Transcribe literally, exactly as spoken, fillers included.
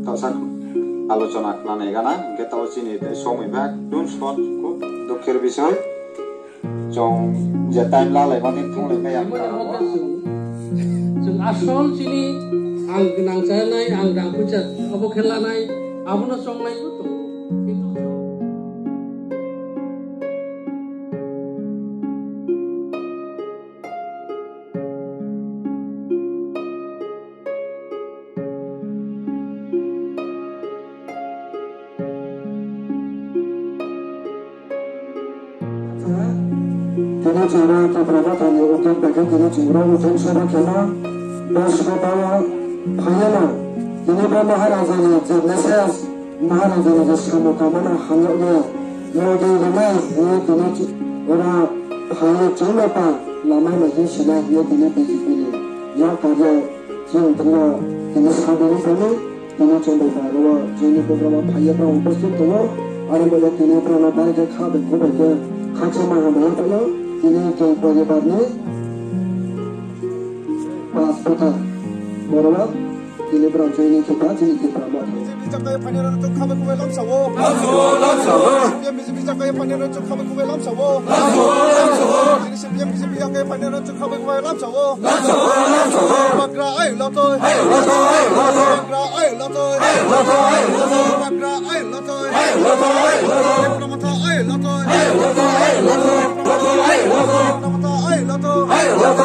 Tasa alochona khnanai gana, hwnkhe tao chini tei somoi ba ekdum short, khub dukhir bisoi. Chwng je time lalai mani thunglai maya. Chwng asol chini ang nangchanai, ang rang puisa obo khe lanai, abono chonglai bo tongo. Kintu Tini chwngno Tipra Mothani uddog bai khe tini chwngno uthim seba kheno bwskang phaiya no. Tini bo Maharajani je message, Maharajani je samung tangmano hamyakni modi rwnai hwnwi tini oro phaiwi chwngno pa lama naiwi sinai hwnwi tini B J P ni yak karwi chwng tini tini sabini phano tini chwng bai phano chini program o phaiya phano upasthit tongo. Aro bo tini phano bari khe kha bai khubai khe khaksa ma hamya phano tini chwng poribar ni pas kotha borok. Tini borok joini khe ba chini Tipra Motha. B J P jakai phainai rok chwng khabai kubai lamsao. Lamsao, lamsao. B J P jakai phainai rok chwng khabai kubai lamsao. Lamsao, lamsao. Tini C P M B J P jakai phainai rok chwng khabai kubai lamsao. Lamsao, lamsao. Bagra ayo lotoi. Ayo lotoi, ayo lotoi. Bagra ayo lotoi. Ayo lotoi, ayo lotoi. Bagra ayo lotoi. Ayo lotoi, ayo lotoi. Tipra Motha ayo lotoi. Ayo lotoi, ayo lotoi. Tipra Motha ayo lotoi. Ayo lotoi.